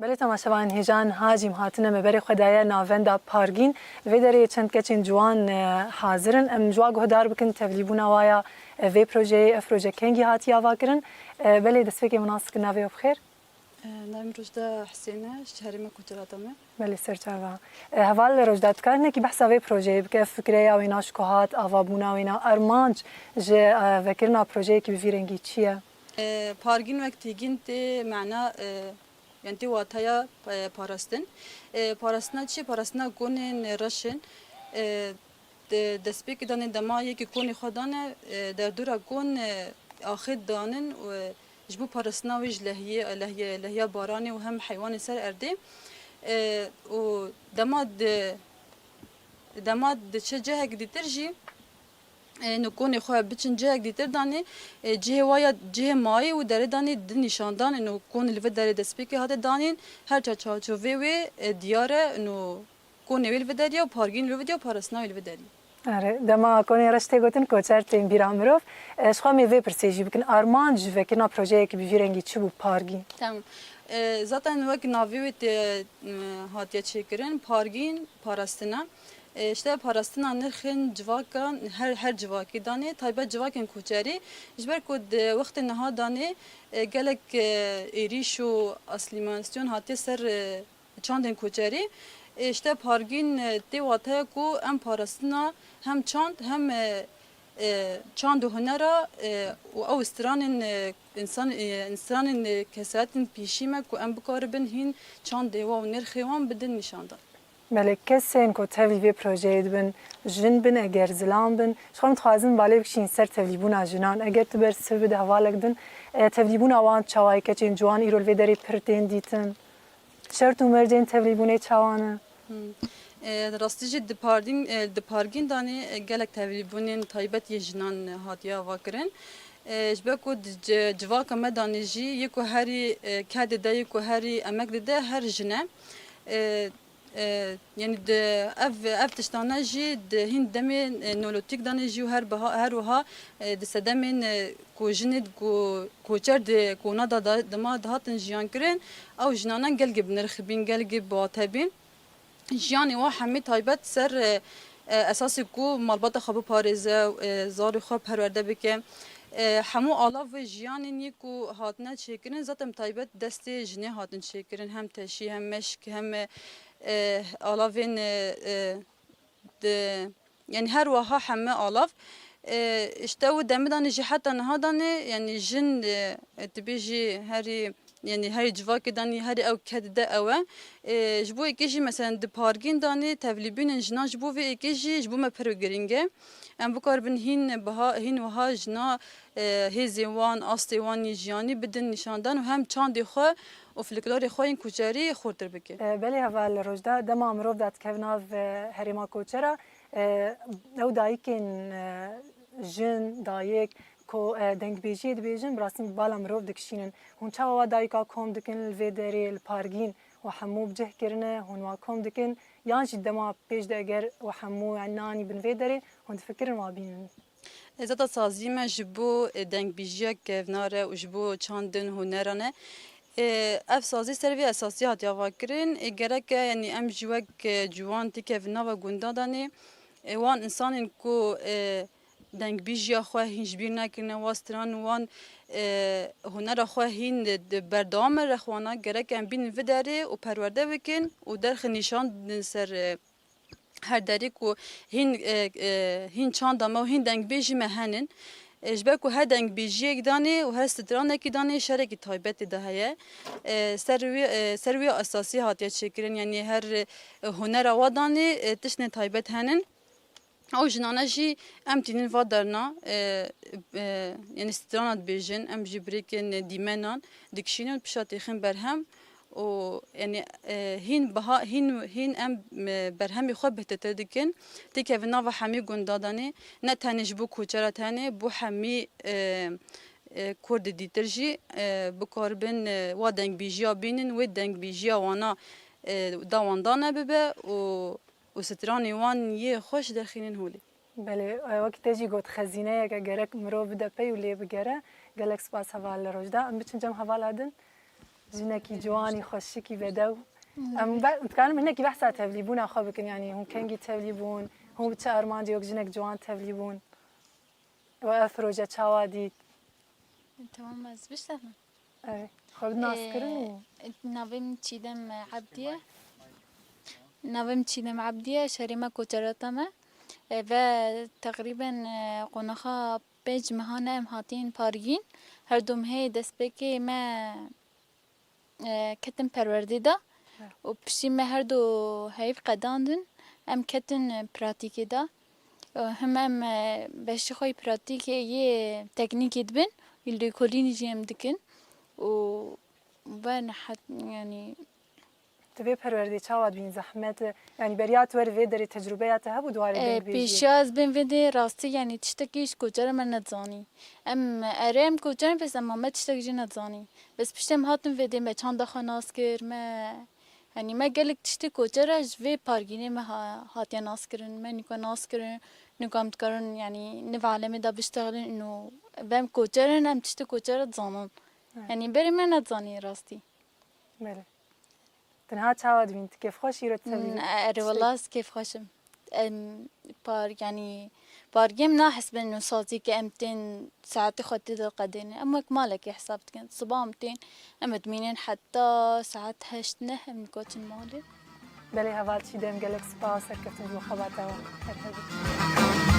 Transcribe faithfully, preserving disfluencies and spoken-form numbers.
Lê temaşevanên hêja niha jî em hatine me berê xwe daye navenda Pargîn. Vê derê çend keçên ciwan, e, hazir in. Em ji wa guhdar bikin tevlîbûna wa ya, e, vê projeyê, ev proje kengî hatiye avakirin? E, belê destpêkê min nas dikin, navê we bi xêr? E, navê min Rojda Husên e, ji herêma Koçera me. Belê, ser çava. E, heval Rojda, tu karin hinekî behsa vê projeyê bike, ev fikreya wêna ji ku hat, avabûna wêna, armanc ji, e, vekirina projeyekî bi vî rengî çi ye? E, Pargîn wek tîgîn tê mena, e, yani tê wateya, e, parastin. E, parastina çi? Parastina konên reş in. E, de-, destpêkê danê dema yekî konê xwe dane, e, derdora kon, e, axê danin û, e, ji bo parastina wê ji lehiyê, lehiye, lehiya baranê û hem heywanê ser erdê. E, û dema di, dema diçe cihek dîtir jî, e, nu konê xwe biçin cihek dîtir danê, e, cihê wa ya cihê mayî û derê danê di nîşan dan, nu konê li vê derê destpêkê hate danîn, her ça çarçovê wê, e, diyar e, nu konê wê li vê derê ya û Pargîn li vê derê ya û parastina wê li vê derê ya. Erê, dema konê reş tê gotin, koçer tên bîra mirov. E, ji xwe em ê vê pirsê jî bikin. Armanc ji vekirina projeyekî bi vî rengî çi bû, Pargîn? Tamam. E, zaten wek navê wê tê, e, hatiye çêkirin, Pargîn, parastina. E, işte parastina nirxên civakan, her, her civakê danê, taybet civakên koçerî. Ji ber ku di wextê niha danê, e, gelek, e, êrîş û asîmîlasyon hatiye ser, e, çandên koçerî. E, işte Pargîn, e, tê wateya ku em parastina hem çand hem, e, e, çand û hunera, e, û ew stranên, e, însan, e, stranên, e, kesayetên pîşî me ku em bikaribin hîn çandê wan û nirxê wan bidin nîşandan. Belê, kesên ku tevlî vê projeyê dibin, jin bin, eger zilam bin, ji xwe em dixwazin balê bikişînin ser tevlîbûna jinan. Eger tu bersiv bide hevalek din, e, tevlîbûna wan çawa ye, keçên ciwan îro li vê derê pir tên dîtin? Şert û mercên tevlîbûnê çawa ne? Hmm. E, rastî jî di Pargîn, e, di Pargîn danê, e, gelek tevlîbûnên taybet yê jinan hatiye avakirin. E, ji ber ku di ci-, civaka me danê jî, yê ku herî, e, keh dide, yê ku herî emek dide, her jin e. E, e, yanî di ev, ev tiştane jî di hîn demê, e, neolîtîk danê jî û her biha, her wiha, e, di sedemên, e, ku jinê ku koçer di kona de da-, dima dihatin jiyan kirin, ew jinanan gelgî bi nirx bîn, gelgî bi wate bîn. Jiyanê wan hemî taybet ser, e, e, esasê ku malbata xwe biparêze, e, zarê xwe perwerde bike. E, hemû alav wê jiyanên yê ku hatine çêkirin, zaten taybet destê jinê hatin çêkirin, hem teşî, hem meşk, hem, e, e, alavên, e, e, di, yanî her wiha heme alav. E, işte û demidanê jî heta niha danê, yanî jin, e, e, dibêjî herî, yanî herî civakê danî, herî ew keh dide ew e. E, ji bo êkê jî, meselen, di Pargîn danê, tevlîbûnên jinan ji bo vê êkê jî ji bo me pir girîng e. Em bikaribin hîn biha, hîn wiha jina, e, hêzên wan, astê wan yê jiyanî bidin nîşandan û hem çandê xwe û folklorê xwe yên koçerî xurtir bike. E, belê heval Rojda, dema mirov dadikeve nav, e, herêma koçera, e, ew dayikên, e, jin, dayik, ku, e, dengbêjiyê dibêjin, bi rastî bala mirov dikişînin. Hûn çawa wa dayika kom dikin li vê derê, li Pargîn, we hemû bi cih kirine, hûn wa kom dikin, yan jî dema pêş de eger we hemû, yanî, nanî bin vê derê, hûn difikirin wa bînin? E, zata sazî me ji bo, e, dengbêjiya kevnar e û ji bo çandin huneran e. E, ev sazî ser vê esasî hatiye avakirin. E, gerek e, yanî em jî wek, e, ciwan têkevin nava gunda danê. E, wan însanên ku, e, dengbêjiya xwe hîn ji bîr nekirine, wan stran û wan, e, hunera xwe hîn di, di berdewam e rexwana, gerek em bînin vê derê û perwerde bikin û derxin nîşan din ser, e, her derî ku hîn, e, e, hîn çanda me û hîn dengbêjî me henin. E, ji ber ku her dengbêjiyek danê û her stranekî danê şerekî taybetê de heye. E, ser wî, e, ser wî esasî hatiye çêkirin, yanî her, e, hunera wa danê, e, tiştên taybet henin. Ew jinane jî em tînin va derna, e, e, yanî strana dibêjin, em jî birêkên dîmenan dikişînin, pişa têxin berhem û yanî, e, hîn biha, hîn, hîn em, e, berhemê xwe bihtirtir dikin. Têkevin nava hemî gunda danê, ne tenê ji bo koçera tenê, bo hemî, e, e, kurdê dîtir jî, e, bikaribin, e, wa dengbêjiya bînin, wê dengbêjiya wana, e, da wan dane bibe û û stranê wan yê xweş derxînin holê. Belê, e, wekî te jî got, xezîneyek e, gerek mirov bide pey û lê bigere. Gelek spas heval Rojda. Em biçin cem hevala din. Jinekî ciwanî xweşikî bedew. Em be- dikarin hinekî behsa tevlîbûna xwe bikin, yanî hûn kengî tevlî bûn, hûn bi çi armancê wek jinek ciwan tevlî bûn? We ev proje çawa dît? Tamam, ez biştexim. Erê, xwe bi nas kirin û Ee, navê min Çîdem Ebdî ye. Navê min Çîdem Ebdî ye, şerê me Koçerata me. Ee, ve teqrîben, e, qonaxa pênc mehan em hatîn Pargîn. Her du mehê destpêkê me e, ketin perwerdê de û piştî me her du heyv qedandin, em ketin, e, pratîkê de. E, him em, e, beşî xwe yê pratîkê yê teknîkê dibin, yê lêkolînê jî em dikin û ve nehet, yanî. Tu vê perwerdê çawa dibînî zehmet? Yanî beriya tu werî vê derê tecrûbeya te hebû di warê E, dengvêjiyê? Pêşiya ez bên vê dê rastî, yanî tiştekî ji koçera me nedizanî. Em erê em koçer in, bes em me tiştek jî nedizanî. Bes piştî em hatin vê dê me çanda xwe nas kir, me, yanî me gelek tiştê koçera ji vê Pargînê me ha-, hatiye nas kirin. Me nîka nas kirin, nîka em dikarin, yanî niv alemê de biştexilin û ve em koçer in, em tiştê koçera dizanin. Evet. Yanî berê me nedizanî rastî. Belê. Tenha çawa dibîn? Tu kêfxweş îro tevlî? Hmm, erê, wela ez kêfxweş im. Em par, yanî, pargêm nahesibin û sazî ke em tên saetê xwe tê de qedêne. Em wek malekê hesab dikin. Siba em tên, em dimînin heta saet heşt neh em nikoçin malê. Belê heval Çîdem, gelek spas, serkeftin ji bo xebata we. Her hebî.